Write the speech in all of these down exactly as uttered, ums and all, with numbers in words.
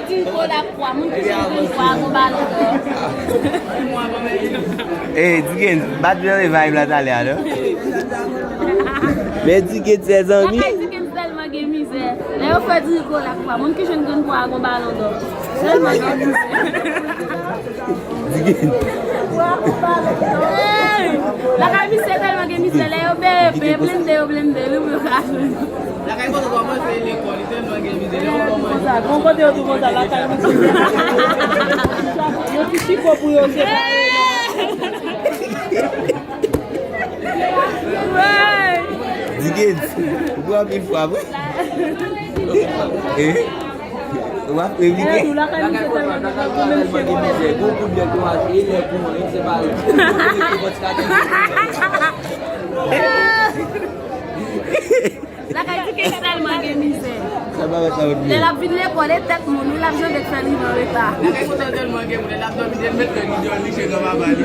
Ti goal ak twa, moun ki jwenn goal twa a gon balon dò. Ey, Dickens, bat jan e vibe la talè a, non? Men Dickens, sèzanmi. Lakay Dickens tèlman gen mizè. Lè yo fè di goal ak twa, moun ki jwenn goal twa a gon balon dò. Tèlman gen mizè. Dickens. Ey! Lakay misye tèlman gen mizè, lè yo beye blende, yo blende, li pou yo ka jwenn. Lakay kote w kòmanse lekòl, li tèlman gen mizè, lè w kòmanse. Konsa, gon kote yo tou konsa, lakay misye. Yo ti chiko pou yo separe. Dickens, ou pran anpil fwa vre. Eh? W ap replike? Lakay misye tèlman gen mizè, gon kout dèt yo achte, e lè pou anyen, se pa yo. Lakay Dickens tèlman gen mizè. Lè l ap vin lekòl, e tèt moun, wi, l ap janbe k fè l rive an reta. Lakay Fosal tèlman gen moun, lè l ap dòmi, se l met lè li dòmi chez granpapa li.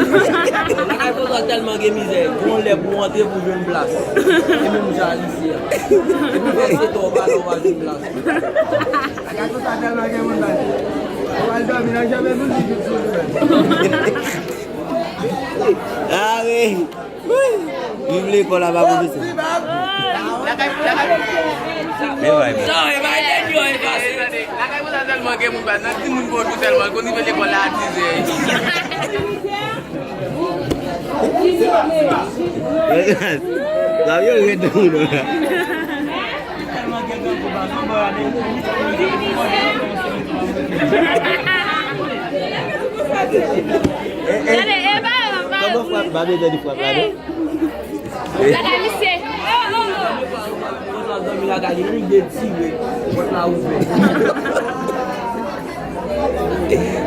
Lakay Fosal tèlman gen mizè, gon lè pou antre pou jwenn plas. E menm jan a lise a. Epi vèsye tò, ou pa la, ou pa jwenn plas. Lakay Fosal tèlman gen moun, baz. Ou al dòmi nan janbe moun, li vin sou li menm. Ah, wi. Viv lekòl la, pa pwofesè. Men vay, men. Lakay Fosal tèlman gen moun, baz, nan timoun bonjou sèlman, l konn rive lekòl la a dizè. Sa yo rèd nan moun la. Eh, eh. Gade, e ba yo, ba yo. Kòman frap, ba bezwen di frap la, non? Gade misye. Konsa, zanmi la gade, li detire. Pòt la ouvè.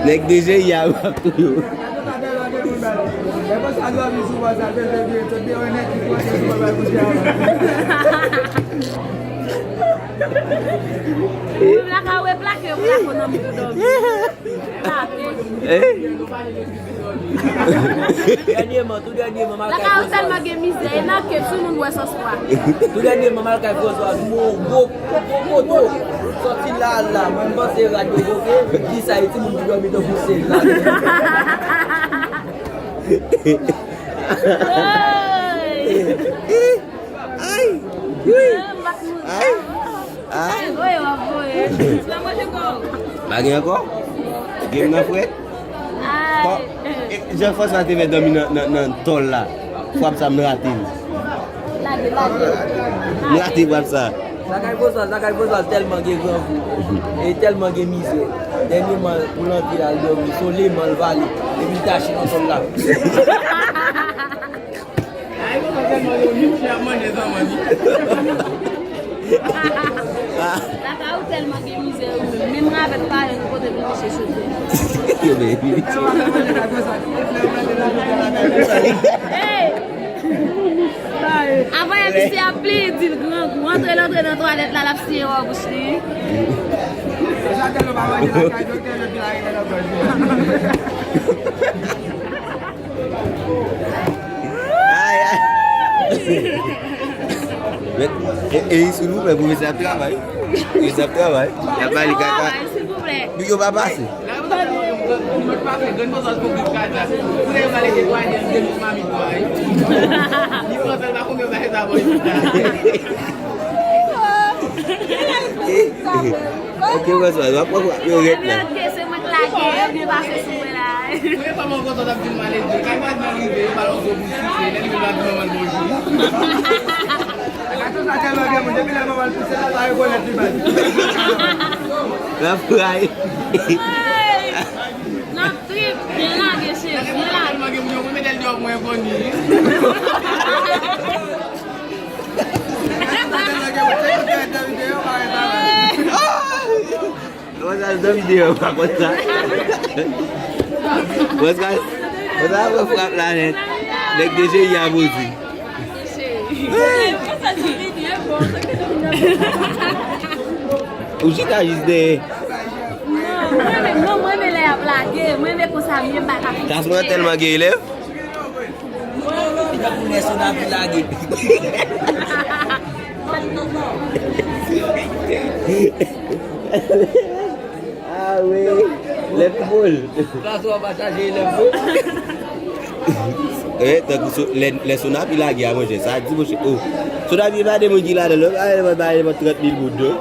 Nèg D G I a ap touye w. Moun la ka wè plake, yo plake nan moun dòmi. Plake. Eh? Dènyèman, tou dènyèman, m al kay Lakay ou tèlman Franswa. Gen mizè, e nan ke tout moun bwè sòs pwa. Tou dènyèman, m al kay Franswa, m wè yon gwo, gwo, gwo moto. Sòti la, la, mwen, m panse rad yo boke, di sa, e timoun ki dòmi tankou se la. Ay! Wi! Ay! Ah. Ay, voye, w ap voye. Pa gen ankò? Game nan frèt? Ay. Bon, e, jan Franswa te fè dòmi nan, nan, nan tòl la. Frap sa, m rate l. Lage, lage. M rate frap sa. Lakay Franswa, lakay Franswa tèlman gen grangou. E tèlman gen mizè. Dènyèman, pou l antre al dòmi, se yon leman l vale. Epi l tache nan tòl la. Ay, mwen pa tèlman yo, ni ti ap manje zanman ni. Lakay ou tèlman gen mizè, ou menm. Menm ravèt pa yo, nou pote vin kouche sou tè. Yo, baby. Hey! Avan yè misye ap plede di l grangou. Antre l antre nan twalèt la, l ap siye wòb bouch li. Sa tèlman pa manje lakay doktè, yo ki la rete nan kòz li. Ay, ay. Men, e, e, silvouplè, pwofesè ap travay. Pwofesè ap travay. Y ap pale kaka. Travay, silvouplè. Pou yo pa pase. Ok, François, w ap pran yo rèt la. Lage, se mwen k lage, yo byen pase sou mwen la. Premye fwa mwen kontan t ap di l maledyè. Kay vwazin nan rive, yo ba l yon gwo bout sise, lè l rive, l ap di manman l bonjou. Gato sa tèlman gen moun, depi lè manman l pouse l la, l pa rekonèt li, baz. L ap fray. Hey! N ap trip, byen lage, cheri, byen lage. Tèlman gen moun, yo mete l deyò pou mwen, Voni. Mwen sa zanmi deyò pa konn sa. Mwen sa, mwen sa fè frap la nèt. Nèg D J I a poze. Ou chita jis dèyè. Non, mwen renmen, non, mwen renmen lè y ap lage. Mwen renmen konsa, mwen pa ka. Klas mwen tèlman gen elèv. Li tankou lè soda ap lage. Wi, lè pou boul. Sa sou pa chaje lè pou. Eh, tankou so- lè, lè Sonapi lage a, monchè, sa di, monchè, oh. Sonapi pa de moun ki ladan, non, pa de trant mil goud, non.